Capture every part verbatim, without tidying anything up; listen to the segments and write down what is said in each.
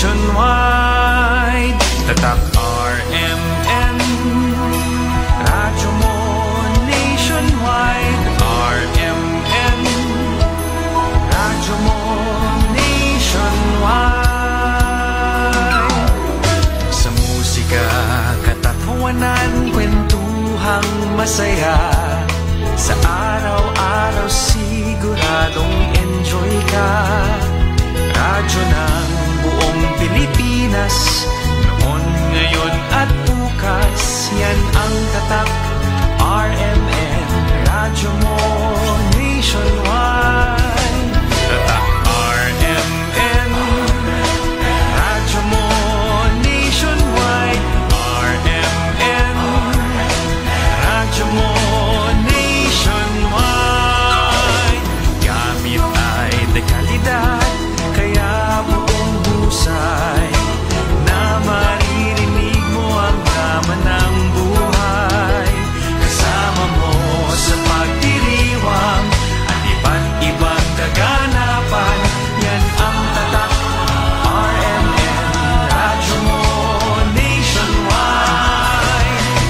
Nationwide, Tatak R M N. Radyo mo nationwide, R M N. Radyo mo nationwide. Sa musika, kataponan, kwentuhang masaya. Sa araw-araw, siguradong enjoy ka. Radyo ng buong Pilipinas, noon, ngayon at bukas. Yan ang Tatak R M N, Radyo mo nationwide. Tatak R M N, Radyo mo nationwide. R M N, Radyo mo nationwide. Gamit ay dekalidad, kaya buong husay na maririnig mo ang drama ng buhay. Kasama mo sa pagdiriwang at iba't ibang kaganapan. Yan ang Tatak R M N, Radyo mo nationwide.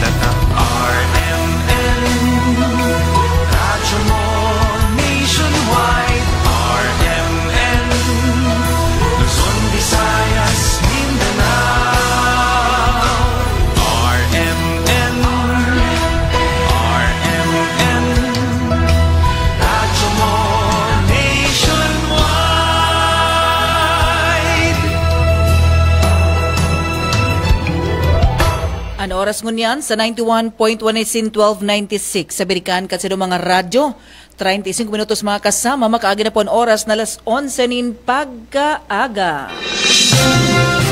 Tatak R M N, Radyo mo nationwide. R M N, Luzon, Visayas, Mindanao. R M N, R M N, Radyo mo nationwide. An oras ngunyan sa ninety-one point one S N twelve ninety-six sa Birikan, kan sa mga radyo. Treinta y cinco minutos, mga kasama, makaagi na po an oras na alas onse nin pagkaaga.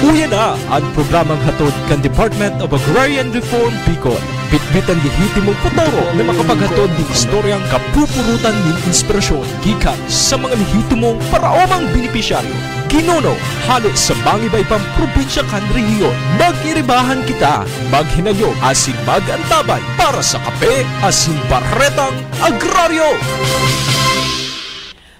Uya na an programang hatod kan Department of Agrarian Reform Bicol. Bitbit an lehitimong potoro na makapaghatod nin istoryang kapupurutan nin inspirasyon gikan sa mga lehitimong paraomang benepisyaryo, ginuno, hale sa mga iba-ibang probinsya kan rehiyon. Mag-iribahan kita, maghinanyog asin mag-antabay para sa Kape asin Baretang Agraryo.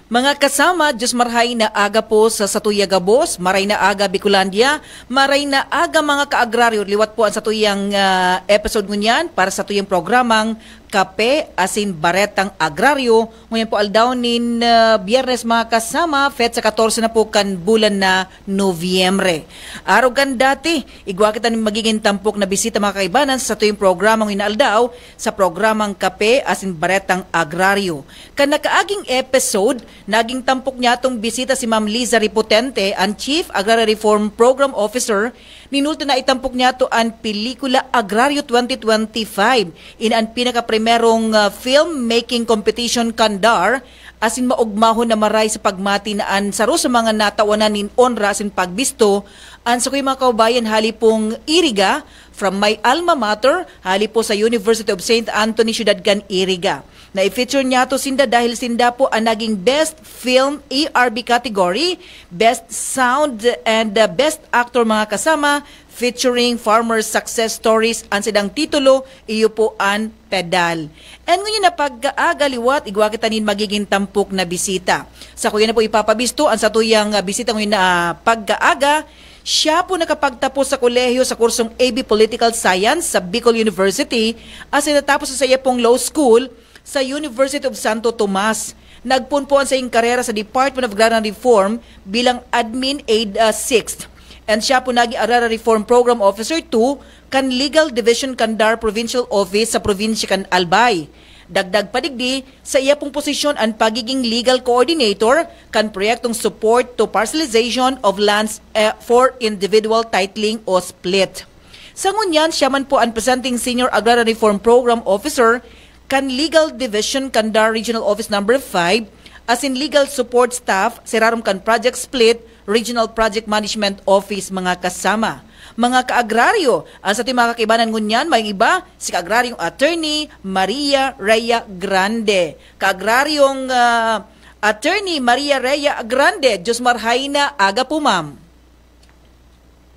Mga kasama, Diyos marhay na aga po sa satuya gabos, maray na aga Bicolandia, maray na aga mga kaagraryo. Liwat po ang satuyang, ah, episode ngunyan para sa satuyang programang Kape asin Baretang Agraryo. Ngunyan po aldaw nin, ah, Biyernes, mga kasama, petsa katorse na po kan bulan na Nobyembre. Arog kan dati, igwa kita nin magigin tampok na bisita, mga kaibanan, sa satuyang programang inaaldaw sa programang Kape asin Baretang Agraryo. Kan nakaaging episode, naging tampok niyatong bisita si Ma'am Liza Repotente, an Chief Agrarian Reform Program Officer. Nin ultimo na itampok niyato an Pelikula Agraryo twenty twenty-five, in an pinakaprimerong, ah, filmmaking competition kan DAR, asin maogmahon na maray sa pagmati na an saro sa mga natawanan nin onra asin pagbisto, an sakuyang mga kababayan hali pong Iriga, from my alma mater, hali po sa University of Saint Anthony, siyudad kan Iriga. Na-feature niyato sinda dahil sinda po ang naging Best Film A R B category, Best Sound, and, uh, Best Actor, mga kasama, featuring Farmer Success Stories. Ang sidang titulo, iyo po an Pedal. And ngunyan na pagkaaga liwat, igwa kita nin magigin tampok na bisita. Sa kuya na po ipapabisto ang satuyang, uh, bisita ngunyan na, uh, pagkaaga, siya po nakapagtapos sa kolehiyo sa kursong A B Political Science sa Bicol University, asin natapos sa iya pong law school sa University of Santo Tomas. Nagpoon po an saiyang karera sa Department of Agrarian Reform bilang Admin Aid, ah, sixth. And siya po naging Agrarian Reform Program Officer two kan Legal Division kan DAR Provincial Office sa probinsya kan Albay. Dagdag pa digdi, sa iya pong posisyon an pagiging legal coordinator kan proyektong Support to Parcelization of Lands, eh, for Individual Titling o SPLIT. Sa ngunyan, siya man po an presenting Senior Agrarian Reform Program Officer kan Legal Division kan DAR Regional Office Number five, asin legal support staff sa irarom kan Project SPLIT, Regional Project Management Office, mga kasama. Mga kaagraryo, ang sa ating mga kakibanan ngunyan, may iba, si Kaagraryong Attorney Maria Rhea Grande. Kaagraryong, ah, Attorney Maria Rhea Grande, Diyos marhay na aga po, ma'am.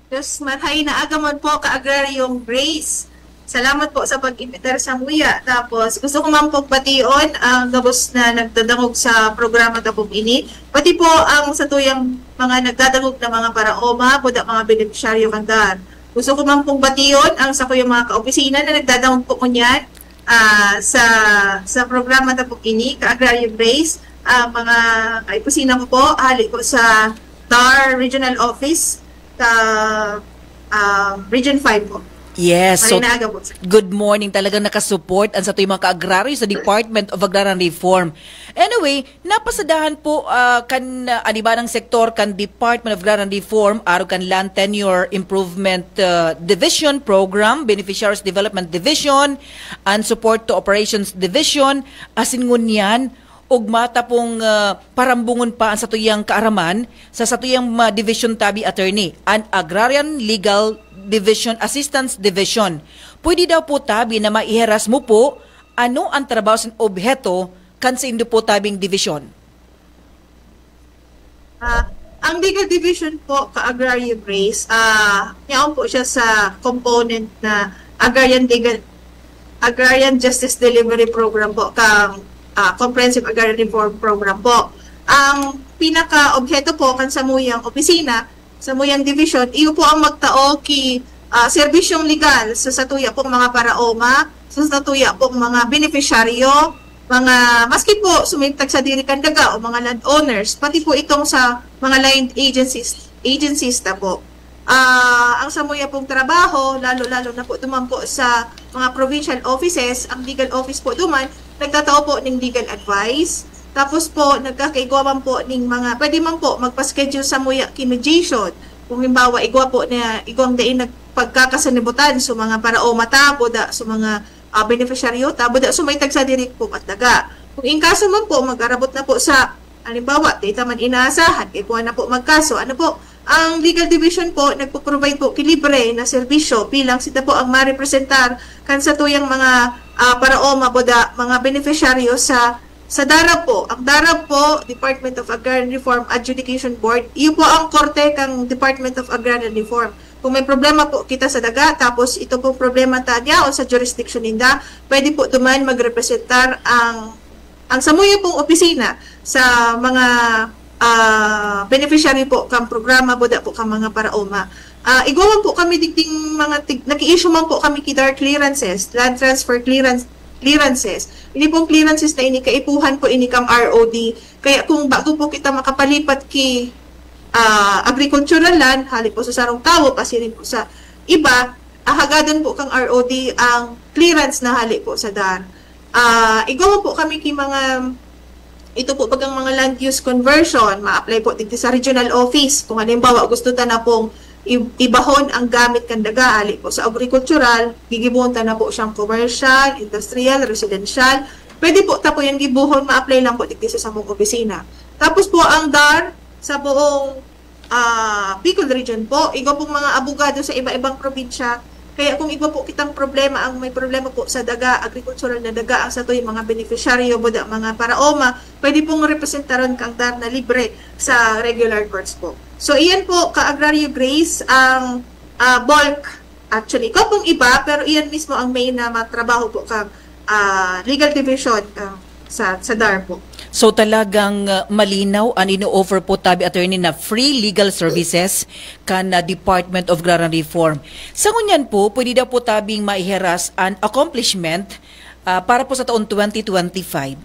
Diyos marhay na aga man po, Kaagraryong Grace. Salamat po sa pag-imbitar sa muya. Tapos, gusto ko man pong bation ang gabos na nagdadangog sa programa tapong ini. Pati po ang satuyang mga nagdadangog na mga paraoma, buda mga benepisyaryo kan DAR. Gusto ko man pong bation ang sakuyang mga kaopisina na nagdadangog po ngunyan ah, sa sa programa tapong ini, ka Agrarian Race, ah, mga kaopisina ko po, hali po sa DAR Regional Office, sa ah, Region five po. Yes. So, Marinaga po, sir. Good morning. Talagang nakasupport ang satuyang mga ka-agraryo sa Department of Agrarian Reform. Anyway, napasadahan po ah, kan ah, anibanang sektor kan Department of Agrarian Reform, arog kan Land Tenure Improvement ah, Division Program, Beneficiaries Development Division, and Support to Operations Division, asin ngunyan, ugma ta pong ah, parambungon pa ang satuyang kaaraman sa satuyang mga division tabi, attorney, an Agrarian Legal Division, Assistance Division. Pwede daw po tabi na maiheras mo po ano ang trabaho sin obheto kan saindo po tabing division? Ah, ang legal division po ka Agrarian Race, ah, yaon po siya sa component na Agrarian Legal Agrarian Justice Delivery Program po kang ah, Comprehensive Agrarian Reform Program po. Ang pinaka-obheto po kan samuyang opisina, samuyang division, iyo po ang magtao ki ah, serbisyong legal sa satuya pong mga paraoma, sa satuya pong mga benepisyaryo, mga maski po sumintag sa diri kan daga o mga landowners, pati po itong sa mga land agencies, agencies ta po. Ah, ang samuya pong trabaho, lalo-lalo na po duman po sa mga provincial offices, ang legal office po duman, nagtatao po ng legal advice. Tapos po, nagkakaigwa man po ning mga, pwede man po magpa-schedule samuya ki mediation. Kung halimbawa, igwa po na, igwang dai nagpagkakasanibutan sa mga paraoma ta, buda sa mga ah, benepisyaryo ta, buda sumay tagsa diri po kan daga. Kung in kaso man po, mag-arabot na po sa, halimbawa, dai ta man inaasahan, kay kuwan na po magkaso, ano po, ang legal division po, nagpo-provide po ki libre na serbisyo bilang sila po ang marepresentar kan satuyang mga ah, paraoma, buda, mga benepisyaryo sa sa DARAB po. Ang DARAB po, Department of Agrarian Reform Adjudication Board, iyo po ang korte kang Department of Agrarian Reform. Kung may problema po kita sa daga, tapos ito pong problema ta niya o sa jurisdiction ninda, pwede po duman magrepresentar ang ang samuya pong opisina sa mga ah, beneficiary po kang programa, buda po kang mga paraoma. Ah, igwa man po kami digding mga tig, nag-i-issue man po kami ki DAR clearances, land transfer clearance, clearances. Ini pong clearances na ini, kaipuhan po ini kang R O D. Kaya kung bago po kita makapalipat ki ah, agricultural land, hali po sa sarong tawo, pasiring po sa iba, ahagadon po kang R O D ang clearance na hali po sa DAR. Ah, igwa po kami ki mga ito po bagang mga land use conversion, ma-apply po digdi sa regional office. Kung halimbawa, gusto ta na pong i- ibahon ang gamit kan daga, hali po sa agricultural, gigibuhon ta na po siyang commercial, industrial, residential. Pwede po ta po yan gibuhon, ma-apply lang po digdi sa samong opisina. Tapos po ang DAR sa buong ah, Bicol Region po, igwa pong mga abogado sa iba-ibang probinsya. Kaya kung igwa po kitang problema, ang may problema po sa daga, agrikultural na daga, ang satoy mga beneficiaryo, buda mga paraoma, pwede pong representaron kang DAR na libre sa regular courts po. So, iyan po, ka-agraryo Grace, ang ah, bulk, actually, ikaw pong iba, pero iyan mismo ang main na matrabaho po kang ah, legal division ah, sa, sa DAR po. So talagang uh, malinaw an ino-offer po tabi, attorney, na free legal services kan uh, Department of Agrarian Reform. Sa ngunyan po, pwede daw po tabing maiheras an accomplishment uh, para po sa taon twenty twenty-five.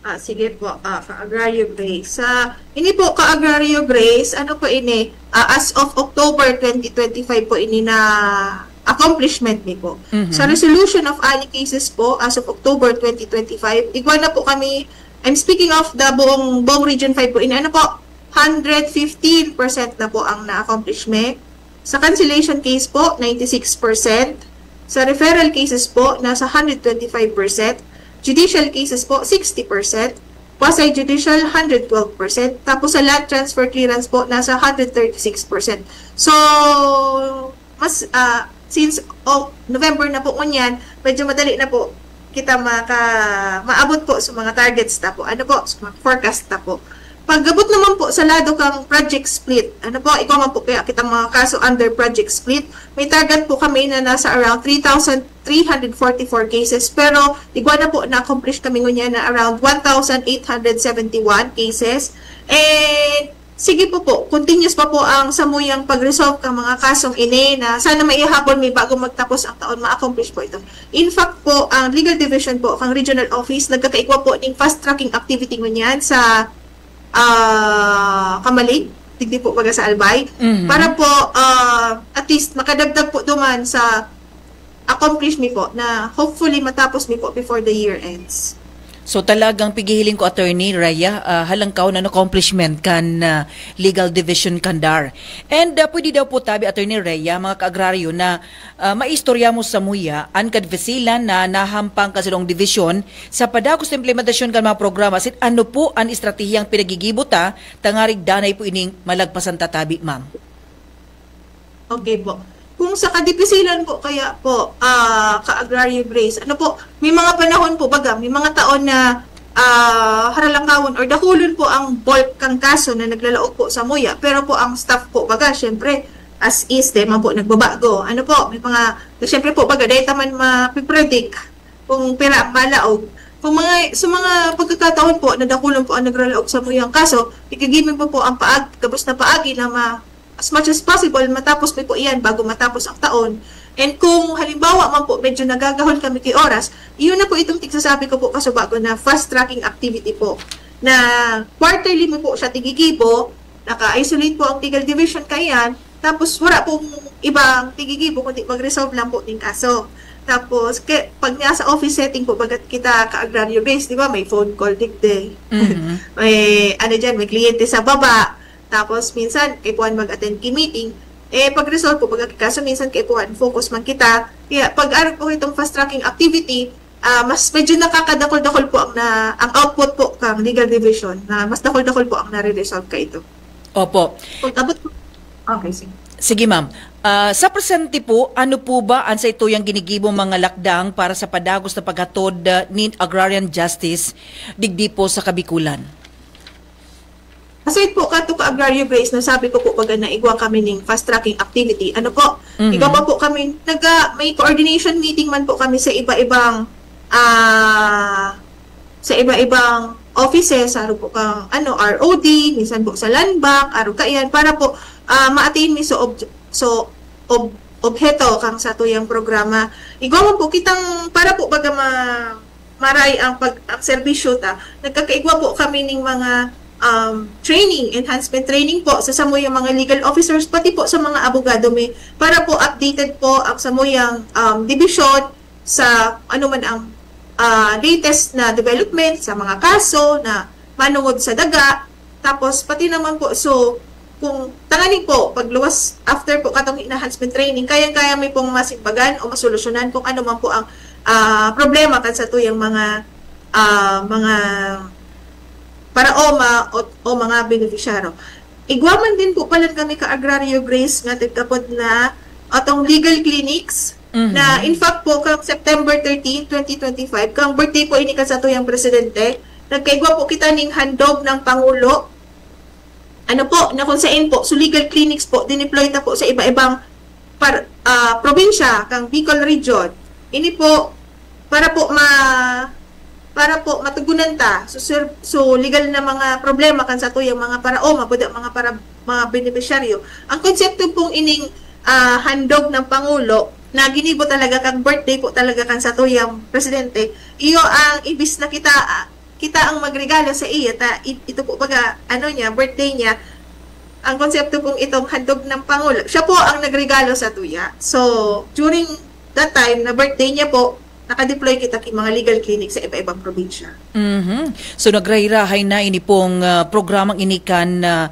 Ah, sige po, ah, ka-agraryo Grace. Sa ini po, ka-agraryo Grace, ano po ini? Ah, as of October twenty twenty-five po ini na accomplishment ni po. Mhm. Sa resolution of any cases po, as of October twenty twenty-five, igwa na po kami, I'm speaking of the buong, buong Region five po ini. Ano po? Hundred fifteen percent na po ang na-accomplishment. Sa cancellation case po, ninety-six percent. Sa referral cases po, nasa hundred twenty-five percent. Judicial cases po, sixty percent. Quasi-judicial, hundred twelve percent. Tapos sa land transfer clearance po, nasa hundred thirty-six percent. So, mas, ah, since oh, November na po ngunyan, medyo madali na po kita maka, maabot po sa mga targets ta po. Ano po? Sa mga forecast ta po. Pag-abot naman po sa lado kang project split, ano po, igwa man po kaya kitang mga kaso under project split, may target po kami na nasa around three thousand three hundred forty-four cases, pero igwa na po na-accomplish kami ngunyan na around one thousand eight hundred seventy-one cases. And sige po po, continuous pa po ang samuyang pag-resolve ng mga kasong ini na sana maihabol mi bago magtapos ang taon, ma-accomplish po ito. In fact po, ang legal division po, ang regional office, nagkakaigwa po ning fast tracking activity ngunyan sa ah, Kamalig, digdi po baga sa Albay, Mhm. para po, ah, at least makadagdag po duman sa accomplish mi po na hopefully matapos mi po before the year ends. So talagang pigihiling ko, Attorney Rhea, ah, halangkaw na accomplishment kan ah, Legal Division kan DAR. And ah, pwede daw po tabi, Attorney Rhea, mga kaagraryo, na ah, maistorya mo samuya an kadifisilan na nahampang kan sadong dibisyon sa padagos na implementasyon kan mga programa, asin ano po an estratehiyang pinagigibo ta tangarig danay po ining malagpasan ta tabi, ma'am? Okay po. Kung sa kadipisilan po kaya po, ah, ka-agraryo Grace, ano po, may mga panahon po baga, may mga taon na ah, haralangkawon or dakulon po ang bulk kang kaso na naglalaog po samuya. Pero po ang staff po baga, syempre, as is, dahil man po nagbabago. Ano po, may mga, syempre po baga, dahil taman mapipredict kung pira ang malaog. Kung mga, sa mga pagkakataon po na dakulon po ang naglalaog samuyang kaso, ikagimig po po ang paag, gabos na paagi na ma, as much as possible, matapos mi po iyan bago matapos ang taon. And kung halimbawa man po, medyo nagagahol kami ki oras, iyon na po itong tigsasabi ko po kasubago na fast tracking activity po. Na quarterly mo po siya tigigibo, naka-isolate po ang legal division kaiyan, tapos wala pong ibang tigigibo kundi mag-resolve lang po ning kaso. Tapos, ke, pag nga sa office setting po, bagat kita ka-agraryo base, di ba, may phone call digdi. Mhm. May, ano dyan, may kliyente sa baba. Tapos, minsan, kaipuhan mag-attend ki meeting. Eh, pag-resolve po, pag kaso, minsan, kaipuhan, focus man kita. Kaya, pag arog po itong fast tracking activity, ah, mas medyo nakakadakol-dakol po ang na, ang output po kang legal division, na mas dakol-dakol po ang nare-resolve ka ito. Opo. Pag abot po, okay, sige. Sige, ma'am. Ah, sa presente po, ano po ba ang sa ituyang ginigibong mga lakdang para sa padagos na paghatod, ah, nin agrarian justice digdi po sa Kabikulan? Aside po kato ka agraryo Grace, na sabi ko po baga na igwa kami ning fast tracking activity. Ano po? Mhm. Igwa pa po kami, naga, may coordination meeting man po kami sa iba-ibang, ah, sa iba-ibang offices, sa po kang, ano, R O D, minsan po sa Land Bank, aro ka yan, para po, ah, ma-attain mi so, ob-, so, ob-, obheto kang satuyang programa. Igwa man po kitang, para po baga ma-, maray ang pag, ang serbisyo ta. Nagkakaigwa po kami ning mga, um, training, enhancement training po sa samuyang mga legal officers, pati po sa mga abogado mi, para po updated po ang samuyang, um, dibisyon sa ano man ang, ah, latest na development sa mga kaso na manungod sa daga. Tapos pati naman po, so, kung tanganing po, pagluwas, after po katong enhancement training, kayang-kaya mi pong masimbagan o masolusyonan kung ano man po ang, ah, problema kan satuyang mga, ah, mga paraoma o, o mga benepisyaryo. Igwa man din po pala kami ka agraryo Grace nga tigkapod na atong legal clinics Mhm. na, in fact po, kang September thirteen, twenty twenty-five, kang birthday po ini kan satuyang presidente, nagkaigwa po kita ning handog ng Pangulo. Ano po, na kung sain po, so legal clinics po, dineploy ta po sa iba-ibang par-, ah, probinsya, kang Bicol Region. Ini po, para po ma-, para po matugunan ta, so, sir, so legal na mga problema kan satuyang mga paraoma, buda mga para, mga benepisyaryo. Ang konsepto pong ining, ah, handog ng Pangulo, na ginibo talaga kang birthday po talaga kan satuyang presidente, iyo ang ibis na kita, ah, kita ang magregalo sa iya, ta, i-, ito po baga, ano niya, birthday niya, ang konsepto pong itong handog ng Pangulo, siya po ang nagregalo sa tuya. So, during that time na birthday niya po, nakadeploy kita ki mga legal clinic sa iba-ibang probinsya. Mhm. So, nagrahay-rahay na ini pong, ah, programang ini kan, ah,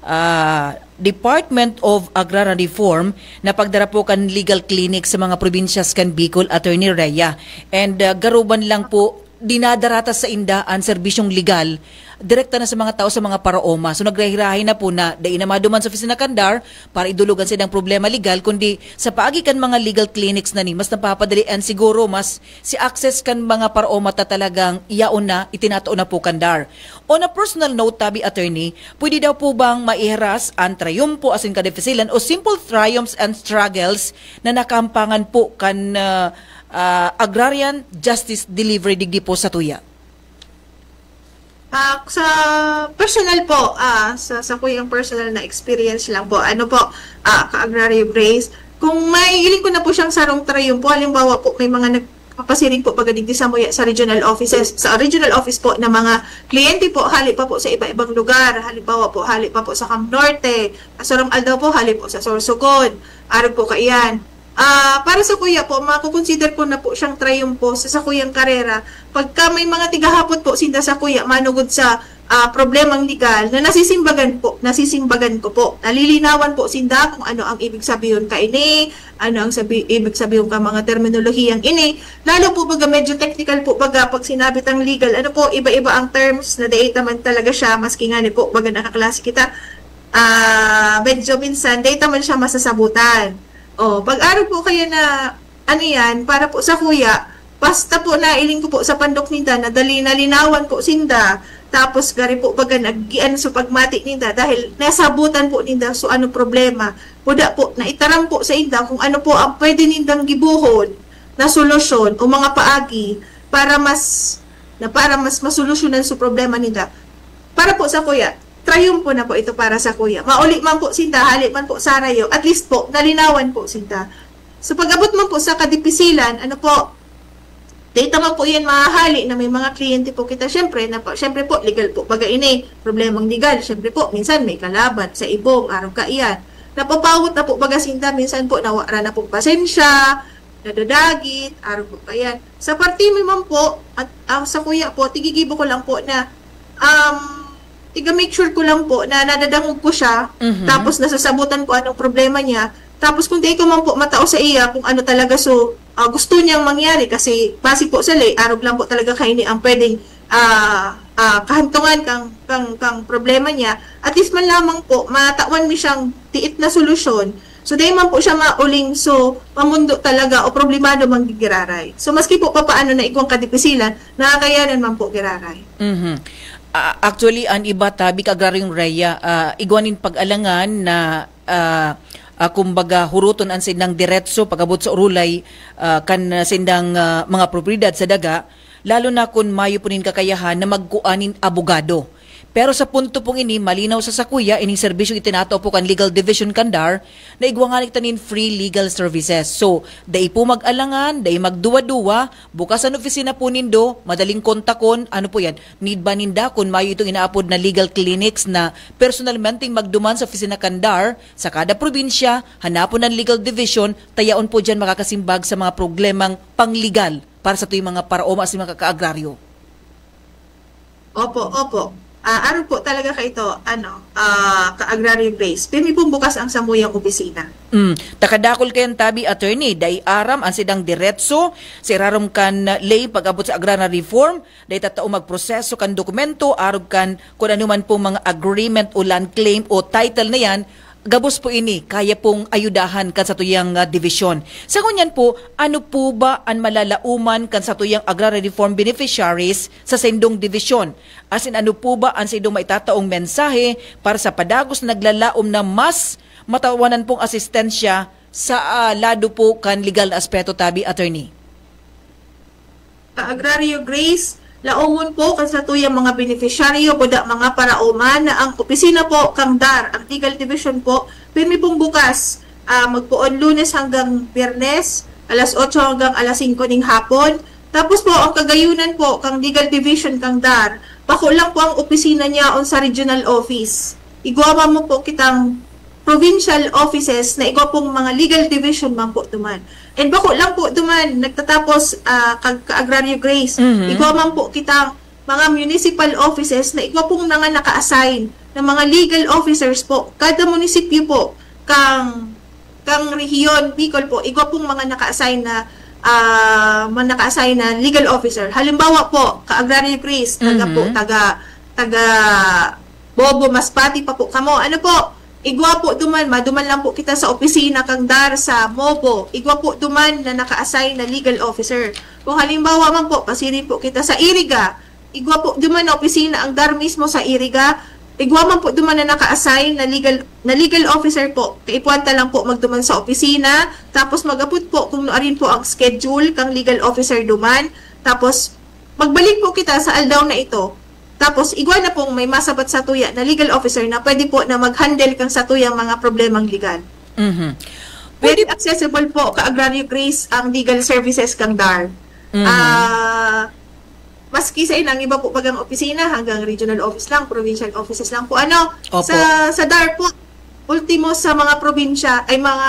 ah, Department of Agrarian Reform na pagdara po kan legal clinic sa mga probinsyas kan Bicol, Attorney Rhea. And, ah, garuban lang po, dinadara ta sa inda an serbisyong legal, direkta na sa mga tao, sa mga paraoma. So, nagrahirahay na po na dai na maduman sa opisina kan DAR para idulog an saindang problema legal, kundi sa paagi kan mga legal clinics na ni, mas napapadalian siguro, mas si access kan mga paraoma ta talagang iyaon na, itinatao na po kan DAR. On a personal note, tabi, attorney, pwede daw po bang maiharas an trayumpo asin kadipisilan o simple triumphs and struggles na nakaampangan po kan, ah, ah, agrarian justice delivery digdi po sa tuya? Ah, sa personal po, ah, sa, sa kuyang personal na experience lang po, ano po, ah, ka-agraryo Grace, kung maiiling ko na po siyang sarong trayumpo, halimbawa po, may mga nagpapasiring po pag digdi sa muya sa regional offices, sa regional office po na mga kliyente po, hali pa po sa iba-ibang lugar, halimbawa po, hali pa po sa Cam Norte, sa Surong Aldaw po, hali po sa Sorsogon, arog po kaiyan. Ah, para sa kuya po, makukonsider ko na po siyang trayumpo sa sakuyang karera. Pagka may mga tigahapot po sinda sa kuya, manugod sa, ah, problemang legal na nasisimbagan po, nasisimbagan ko po. Nalilinawan po sinda kung ano ang ibig sabihin ka ini, ano ang sabi, ibig sabihin ka mga terminolohiyang ini. Lalo po baga medyo technical po baga pag sinabi tang legal, ano po, iba-iba ang terms na data man talaga siya, maski nga ni po baga nakaklase kita. Ah, medyo minsan, data man siya masasabutan. Oh, pag-arog po kaya na, ano yan, para po sa kuya, basta po nailing ko po sa pandok ninda, nadali, nalinawan po sinda, tapos gari po baga naggian sa pagmati ninda dahil nasabutan po ninda so ano problema. Buda po, naitaram po sa inda kung ano po ang pwede nindang gibuhon na solusyon o mga paagi para mas, na para mas masolusyonan so problema ninda. Para po sa kuya, trayumpo na po ito para sa kuya. Mauli man po sinda, hali man po sarayo, at least po, nalinawan po sinda. So pag-abot man po sa kadipisilan, ano po, data man po yan mahahali na may mga kliyente po kita. Siyempre, na po, siyempre po, legal po. Baga ini, problemang legal. Siyempre po, minsan may kalaban sa ibong, araw ka iyan. Napapawot na po baga sinda, minsan po, nawara na pong pasensya, nadadagit, araw po pa yan. Sa parte mo man po, at ang sa kuya po, tigigibo ko lang po na, um, tiga-make sure ko lang po na nadadangog ko siya, Mhm. tapos nasasabutan ko anong problema niya. Tapos kung di ko man po matao sa iya kung ano talaga so, ah, gusto niyang mangyari, kasi base po sa ley, arog lang po talaga kaini ang pwedeng, ah, ah, kahantungan kang, kang, kang problema niya, at least man lamang po, matawan mi siyang tiit na solusyon. So, dai man po siya mauling, so, mamundo talaga o problemado man giraray. So, maski po papaano na igwang kadipisilan, nakakayanan man po giraray. Mhm. Ah, actually, an iba tabi ka agraryong Rhea, ah, igwa nin pag-alangan na, ah, ah, kumbaga, huruton an sindang diretso pag-abot sa urulay, ah, kan, ah, sindang, ah, mga propiedad sa daga, lalo na kun mayo po nin kakayahan na magkua nin abogado. Pero sa punto pong ini, malinaw sa sakuya, ining serbisyong itinatao po kan Legal Division kan DAR, na igwa ngani kita nin free legal services. So, dai po mag-alangan, dai magduwa-duwa, bukas an opisina po nindo, madaling kontakon, ano po yan, need ba ninda kun mayo itong inaapod na legal clinics na personalmenteng magduman sa opisina kan DAR sa kada probinsya, hanapon ang Legal Division, ta yaon po diyan makakasimbag sa mga problemang panglegal para sa tuyong mga paraoma sa mga kaagraryo. Opo, opo. Ah, arog po talaga ka ito, ano, ah, ka-agraryo Grace. Pirmi pong bukas ang samuyang opisina. Mm. Takadakol kayan tabi, attorney, dai aram an sidang diretso sa irarom kan ley pag-abot sa agrarian reform, dai tatao magproseso kan dokumento, arog kan kun ano man pong mga agreement o land claim o title na yan, gabos po ini kaya pong ayudahan kan satuyang, ah, division. Sa ngunyan po, ano po ba an malalaoman kan satuyang agrarian reform beneficiaries sa saindong division? Asin ano po ba an saindong maitataong mensahe para sa padagos na naglalaom na mas matawanan pong asistensya sa, ah, lado po kan legal na aspeto, tabi, attorney? Ka-agraryo Grace, laomon po kan satuyang mga benepisyaryo, buda mga paraoma, na ang opisina po kang DAR, ang Legal Division po, pirmi pong bukas, ah, magpoon Lunes hanggang Biyernes, alas otso hanggang alas singko ning hapon. Tapos po, ang kagayunan po kang Legal Division kang DAR, bako lang po ang opisina niya on sa regional office. Igwa man mo po kitang provincial offices na igwa pong mga legal division man po duman. And bako lang po duman nagtatapos, ah, kag ka-agraryo Grace. Mhm. Igwa man po kitang mga municipal offices na igwa pong mga naka-assign na mga legal officers po. Kada munisipyo po kang, kang rehiyon Bicol po, igwa pong mga naka-assign na, ah, mga naka-assign na legal officer. Halimbawa po, ka-agraryo Grace, taga po, Mhm. taga taga Mobo, Masbate pa po kamo. Ano po, igwa po duman, maduman lang po kita sa opisina kang DAR sa Mobo. Igwa po duman na naka-assign na legal officer. Kung halimbawa man po, pasiring po kita sa Iriga, igwa po duman na opisina ang DAR mismo sa Iriga. Igwa man po duman na naka-assign na legal, na legal officer po. Kaipuhan ta lang po magduman sa opisina. Tapos mag-abot po kung nuarin po ang schedule kang legal officer duman. Tapos magbalik po kita sa aldaw na ito. Tapos igwa na pong may masabat sa tuya na legal officer na pwede po na mag-handle kang sa tuyang mga problemang legal. Mhm. Very accessible po ka Agrario Grace ang legal services kang DAR. Mhm. Ah, maski sa inang iba po bagang opisina, hanggang regional office lang, provincial offices lang po. Ano, Opo. sa sa DAR po, ultimo sa mga probinsya, ay mga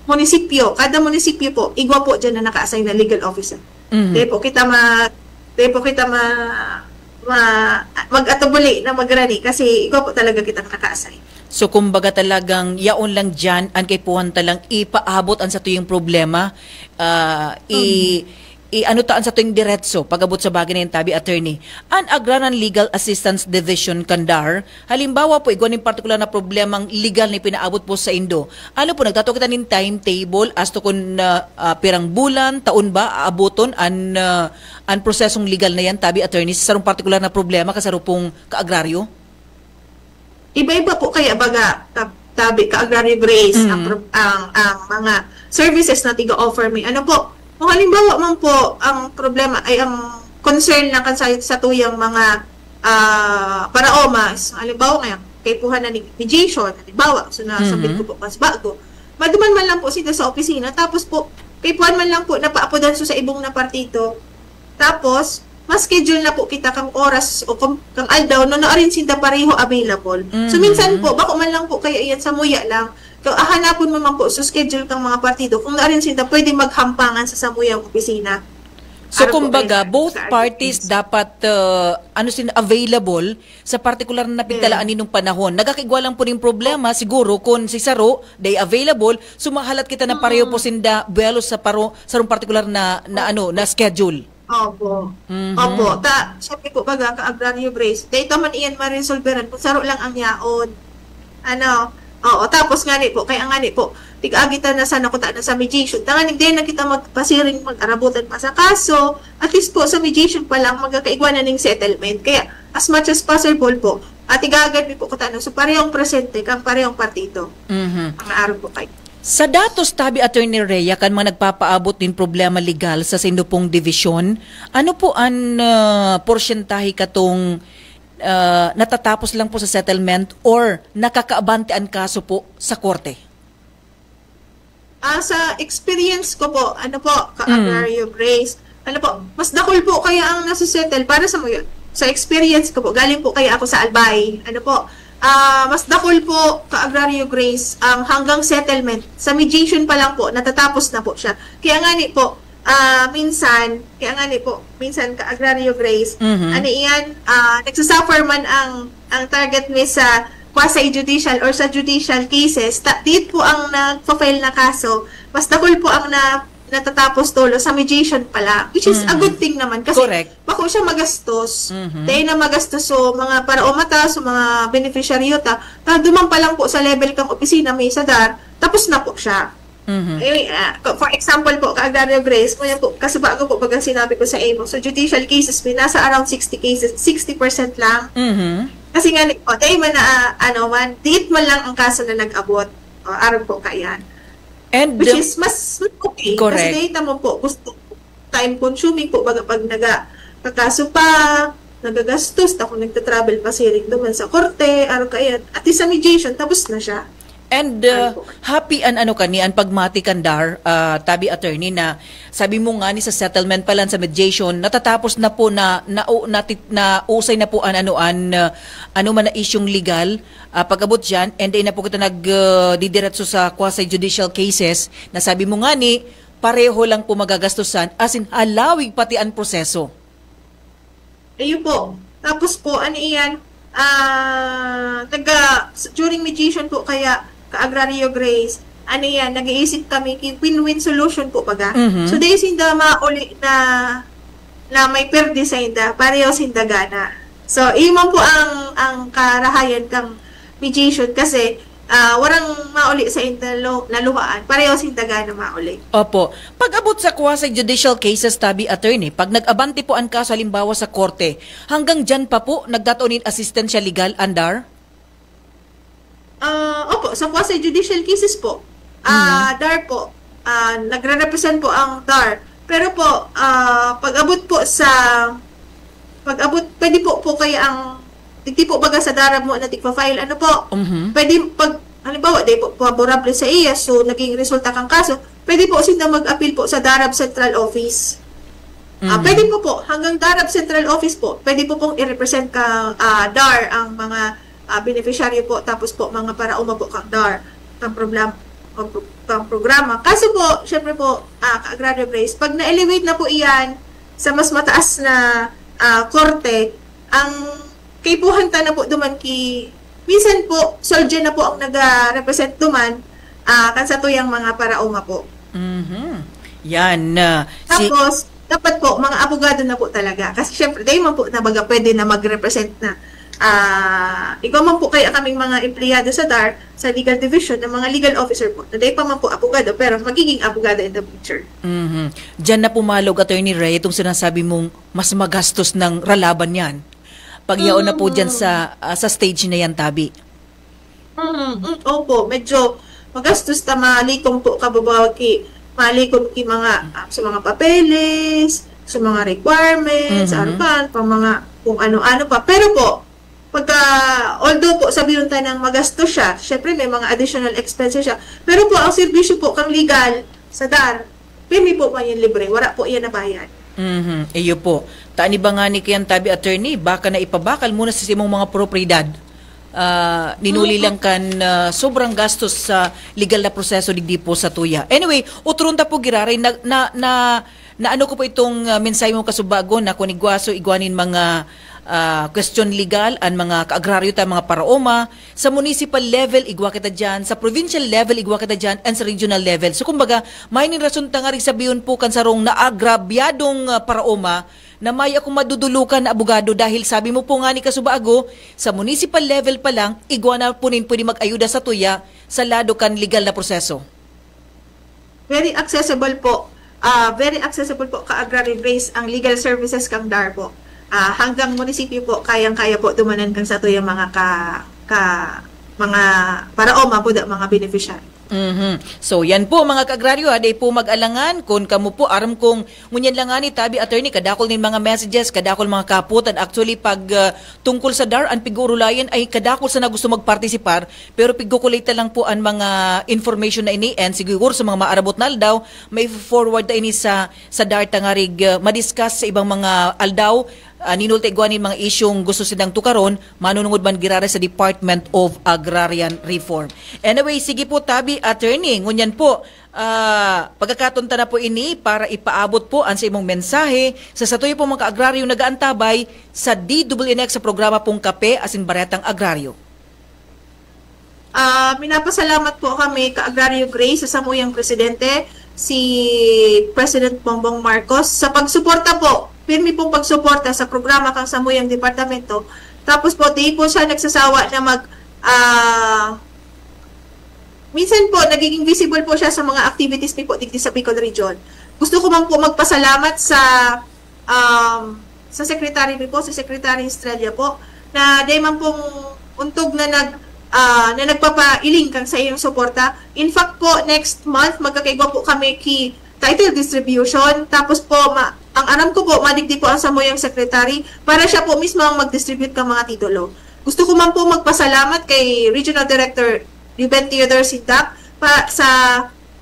munisipyo, kada munisipyo po, igwa po dyan na naka-assign na legal officer. Mhm. Di po kita ma... Di po kita ma... ma mag-atubuli na magrani kasi igwa po talaga kita naka-assign. So kumbaga talagang yaon lang diyan an kaipuhan ta lang ipaabot an satuyang problema, ah, i, i ano ta an satuyang diretso pag-abot sa bagay na yan, tabi, attorney. An Agrarian Legal Assistance Division kan DAR, halimbawa po, igwa nin partikular na problemang legal na ipinaabot po sa indo. Ano po, nagtatua kita nin timetable as to kun, ah, ah, pirang bulan, taon ba aaboton an, ah, an prosesong legal na yan, tabi, attorney, sa sarong partikular na problema, kasaro pong kaagraryo? Iba-iba po kaya baga tab- tabi ka Agrario Grace Mhm. ang, pro- ang ang mga services na tiga-offer mi. Ano po? Kung halimbawa man po ang problema ay ang concern na kan sa, sa tuyang mga ah paraoma is halimbawa ngayon kaipuhan na ni mediation, halimbawa, so nasabit Mhm. ko po mas bago. Maduman man lang po sila sa opisina, tapos po kaipuhan man lang po napaapodan so sa ibong na partido. Tapos ma-schedule na po kita kang oras o kang, kang aldaw no naarin sinda pareho available. So Mhm. minsan po bako man lang po kaya iyan sa muya lang. Kung ahanapon mo man po sa schedule kang mga partido kung naarin sinda pwede maghampangan sa samuyang opisina. So Ano po, kumbaga, kaya both sa parties agencies. dapat, ah, ano sin available sa partikular na pintalaan ninong panahon. Nagkakaigwa lang po ning problema siguro kung si saro day available, sumahalat kita na pareho po sinda buwelo sa paro sarong partikular na, na ano, na schedule. Opo. Mhm. Opo. Ta, syempre po baga ka Agrario Grace. Dahil ta man iyan maresolveran kung saro lang ang yaon. Ano? Oo, tapos ngani po, kaya ngani po, tig-agi ta na sana kuta na sa mediation. Tanganing din na kita magpasiring, mag-arabutan pa sa kaso. At least po sa mediation pa lang magkakaigwa na ning settlement. Kaya as much as possible po, at igagad mi po kuta na so parehong presente kang parehong partido. Mhm. Ang araw po kayo. Sa datos, tabi, Attorney Rhea, kan mga nagpapaabot nin problema legal sa saindo pong dibisyon, ano po an, ah, porsyentahe katong, ah, natatapos lang po sa settlement or nakakaabante an kaso po sa korte? Ah, sa experience ko po, ano po, ka Mm. Agrario Grace, ano po, mas dakul po kaya ang nasusettle para sa mga, sa experience ko po, galing po kaya ako sa Albay, ano po, ah, mas dakul po ka Agrario Grace ang hanggang settlement. Sa mediation pa lang po, natatapos na po siya. Kaya nga ni po, ah, minsan, kaya nga ni po, minsan ka Agrario Grace, Mhm. ano iyan, ah, nagsasuffer man ang ang target mi sa quasi-judicial or sa judicial cases, ta, dit po ang nagpa-file na kaso, mas dakul po ang na, natatapos tolo sa mediation pala, which is a Mhm. good thing naman kasi Correct. bako siya magastos. Mhm. Dahil na magastos so mga paraoma ta, so mga beneficiaryo ta, ta duman pa lang po sa level kang opisina may sa DAR, tapos na po siya. Mhm. Eh, ah, for example po, ka Agrario Grace, kung yan po, kasi bago po bagang sinabi ko sa imo, so judicial cases, may nasa around sixty cases, sixty percent lang. Mhm. Kasi nga, o, tayo man na, ah, ano man, diit man lang ang kaso na nag-abot. O, aron po kayan. And, Which uh, is, mas okay. Correct. Kasi dahil naman po, gusto time consuming po, baga pag naga, kakaso pa, nagagastos, ako nagta-travel pa siring duman sa korte, aron kayan. At least sa mediation, tapos na siya. And uh, happy an ano kani an pagmati kan DAR, uh, tabi attorney, na sabi mo nga ni sa settlement pa lang sa mediation natatapos na po na na, na, na usay na po an ano an uh, ano man na isyung legal uh, pag-abot diyan, and then na po kita nag uh, didiretso sa quasi judicial cases na sabi mo nga ni pareho lang po magagastusan, as in halawig pati an proseso. Ayun po. Tapos po, ano iyan, ah, taga, during mediation po kaya, ka Agrario Grace, ano iyan, nag-iisip kami, ki- win-win solution po baga. Mhm. So, dahil sinda mauli na, na may perde sa inda, pareho sinda gana. So, iyo man po ang, ang karahayan kang mediation kasi, ah, warang mauli sa inyo na lu-, na luhaan. Pareho sing taga na mauli. Opo. Pag-abot sa quasi-judicial cases, tabi, attorney, pag nag-abante po ang kaso, halimbawa, sa korte, hanggang diyan pa po, nagtatao nin asistensya legal, andar? Ah, opo, sa quasi-judicial cases po, ah, Mm. DAR po, ah, nagre-represent po ang DAR. Pero po, ah, pag-abot po sa, pag-abot, pwede po, po kaya ang, digdi po baga sa DARAB mo na tigpa-file, ano po, Mhm. pwede pag, halimbawa, di po favorable sa iya, so naging resulta kang kaso, pwede po sila mag-appeal po sa DARAB Central Office. Ah, Mhm. pwede po po, hanggang DARAB Central Office po, pwede po pong i-represent ka, ah, DAR ang mga, ah, beneficiary po, tapos po mga paraoma po kang DAR, kang problem-, kang pro-, kang programa. Kaso po, syempre po, ah, ka-Agraryo Grace, pag na-elevate na po iyan sa mas mataas na, ah, korte, ang kaipuhan ta na po duman ki, minsan po, soldier na po ang naga-represent duman, ah, kan satuyang mga paraoma po. Mhm. Yan, ah, si Tapos, dapat po, mga abogado na po talaga. Kasi syempre, dahil man po na baga pwede na mag-represent na. Ah, igwa man po kaya kaming mga empleyado sa DAR, sa legal division, ng mga legal officer po, na dahil pa man po abogado, pero magiging abogado in the future. Mhm. Diyan na pumalog, Attorney Ray, itong sinasabi mong mas magastos ng ralaban yan. Pag yaon na po dyan Mm. sa, ah, sa stage na yan, tabi. Mm, mm, opo, medyo magastos ta malikom po kababaw ki, malikom ki mga, ah, sa mga papeles, sa mga requirements, Mhm. ano pa, pa mga kung ano-ano pa. Pero po, pagka, although po, sabihon ta nang magastos siya, syempre may mga additional expenses siya. Pero po, ang serbisyo po kang legal sa DAR, pirmi po man yan libre, wala po yan nabayad. Mhm, iyo po. Tani ba nga ni kayan, tabi, attorney, baka na ipabakal muna sa imong mga propiedad? Ah, ninuli Mm. lang kan, ah, sobrang gastos sa legal na proseso digdi po sa tuya. Anyway, utron ta po giraray, na, na, na, na ano ko po itong, ah, mensahe mo kasubago na kung igwaso, igwanin mga, ah, kwestiyon legal, ang mga kaagraryo ta, mga paraoma, sa municipal level, igwa kita dyan, sa provincial level, igwa kita dyan, and sa regional level. So, kumbaga, may ning rason ta nga rin sabihon po kan sarong naagrabyadong, ah, paraoma, na may akong madudulukan na abogado dahil sabi mo po nga ni kasubago, sa municipal level pa lang, igwa na po nin pwede mag-ayuda sa tuya sa lado kan legal na proseso. Very accessible po. Ah, very accessible po, ka-Agraryo Grace, ang legal services kang DAR po. Ah, hanggang munisipyo po, kayang-kaya po dumanan kang satuyang mga ka-, ka-, mga paraoma po, da, mga beneficiary. Mhm. So, yan po, mga kaagraryo, ha, di po mag-alangan kun kamo po, aram kong ngunyan lang nga ni tabi, attorney, kadakol nin mga messages, kadakol mga kaputan. Actually, pag, ah, tungkol sa DAR, ang pig-uurulayan ay kadakol sana gusto magpartisipar, pero pigkukulita lang po ang mga information na ini, and siguro sa mga maarabot na aldaw, may forward ta ini sa, sa DAR tangarig, ah, madiscuss sa ibang mga aldaw. Ah, ninulta igwa nin mga isyong gusto silang tukaron, manunungod man giraray sa Department of Agrarian Reform. Anyway, sige po, tabi, attorney. Ngunyan po, ah, pagkakataon ta na po ini para ipaabot po ang sa imong mensahe sa satuya pong mga kaagraryo nagaantabay sa D W N X sa programa pong Kape asin Baretang Agraryo. Ah, minapasalamat po kami, ka-Agraryo Grace, sa samuyang presidente, si President Bongbong Marcos, sa pagsuporta po, pirmi pong pagsuporta sa programa kang samuyang departamento. Tapos po, di po siya nagsasawa na mag, ah, minsan po, nagiging visible po siya sa mga activities mi po digdi sa Bicol Region. Gusto ko man po magpasalamat sa, um, sa secretary mi po, si Secretary Estrella po, na dai man pong untog na nag-, ah, na nagpapailing kan sa iyong suporta. In fact po, next month, magkakaigwa po kami ki title distribution. Tapos po, ma-, ang aram ko po, madigdi po ang samuyang secretary para siya po mismo ang mag-distribute ng mga titulo. Gusto ko man po magpasalamat kay Regional Director Ruben Theodore Sindak pa sa,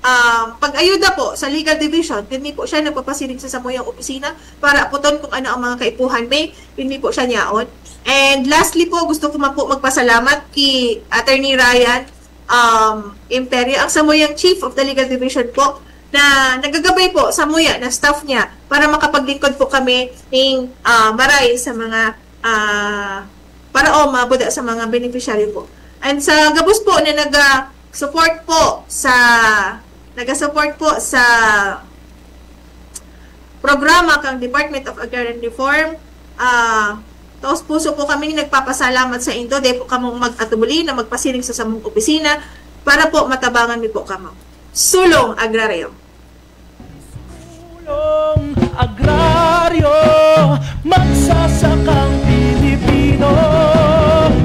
um, pag-ayuda po sa legal division. Pirmi po siya nagpapasiring sa samuyang opisina para aputon kung ano ang mga kaipuhan may. Pirmi po siya niyaon. And lastly po, gusto ko man po magpasalamat kay Attorney Ryan, um, Imperio, ang samuyang Chief of the Legal Division po, na nagagabay po samuya na staff niya para makapaglingkod po kami ning, ah, maray sa mga, ah, paraoma buda sa mga beneficiary po. And sa gabos po na naga-support po sa, naga-support po sa programa kang Department of Agrarian Reform, ah, Taos puso po kami nagpapasalamat sa indo. Dai po kamo mag-atubuli na magpasiring sa samong opisina para po matabangan mi po kamo. Sulong Agraryo. Sulong Agraryo, magsasakang Pilipino.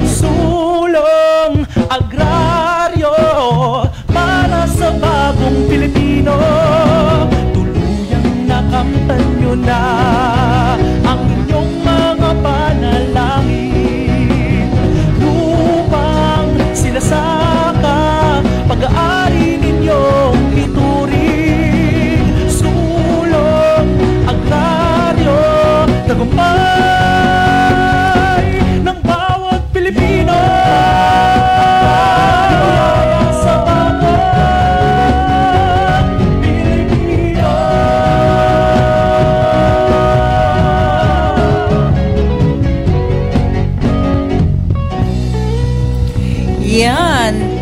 Sulong Agraryo, para sa bagong Pilipino. Tuluyang nakamtan nyo na ang inyong mga panalangin. Lupang sinasaka, pag-aari ninyong ituring. Sulong Agraryo, tagumpay ng bawat Pilipino. Sa bawat Pilipino. Yan.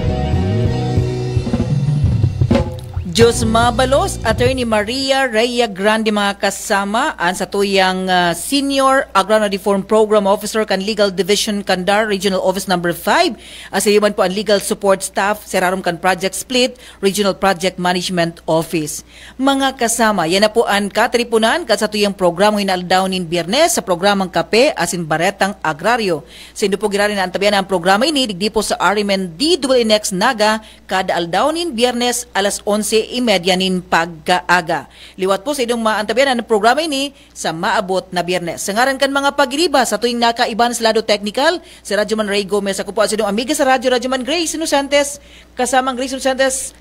Diyos mabalos, Attorney Maria Rhea Grande, mga kasama, an satuyang, ah, Senior Agrarian Reform Program Officer kan Legal Division kan DAR Regional Office Number five, asin iyo man po an Legal Support Staff sa irarom kan Project Split, Regional Project Management Office. Mga kasama, yan na po an katiriponan kan satuyang programa ngayong aldaw nin Biyernes sa programang Kape asin Baretang Agraryo. Saindo po giraray na antabayanan an programa ini digdi po sa R M N D W N X Naga, kada aldaw nin Biyernes, alas onse y media nin pagkaaga. Liwat po saindong maantabayanan an programa ini sa maabot na Biyernes. Sa ngaran kan mga pagiriba, satuyang nakaiba sa lado teknikal, si Radyoman Ray Gomez. Ako po an saindong amiga sa radyo, Radyoman Grace Inocentes. Kasamang Grace Inocentes,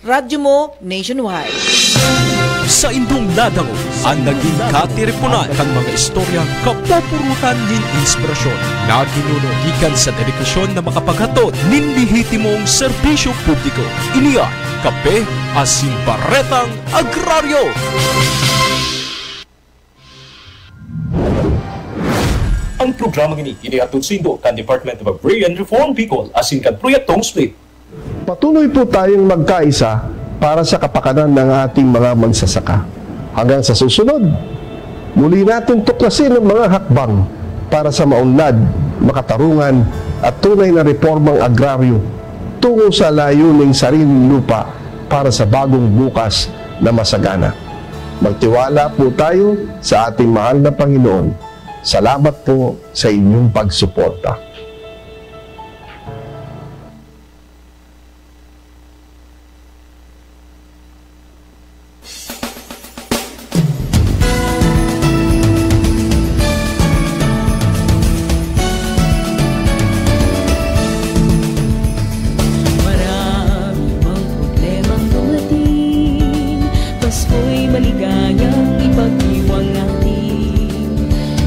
Radyo Mo Nationwide. Saindong nadangog an nagin katiriponan kan mga istoryang kapupurutan nin inspirasyon na ginuno gikan sa dedikasyon na makapaghatod nin lehitimong serbisyo publiko. Ini an Kape asin Baretang Agraryo. Ang programang ini inihatod saindo kan Department of Agrarian Reform, Bicol, asin kan Proyektong Split. Patuloy po tayong magkaisa para sa kapakanan ng ating mga magsasaka. Hanggang sa susunod, muli natin tuklasin ang mga hakbang para sa maunlad, makatarungan at tunay na reformang agraryo tungo sa layuning sariling lupa para sa bagong bukas na masagana. Magtiwala po tayo sa ating mahal na Panginoon. Salamat po sa inyong pagsuporta. Pasko'y maligayang ipagdiwang natin.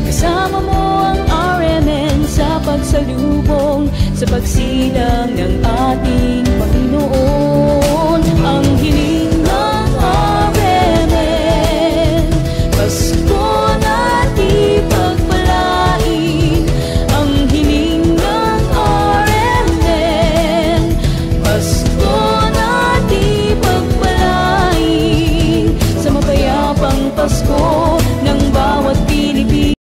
Kasama mo ang R M N sa pagsalubong sa pagsilang ng ating Panginoon. Ang hiling ng R M N, Pasko na di pagpalain. Ang hiling ng R M N, Pasko na di pagpalain. Sa mapayapang Pasko,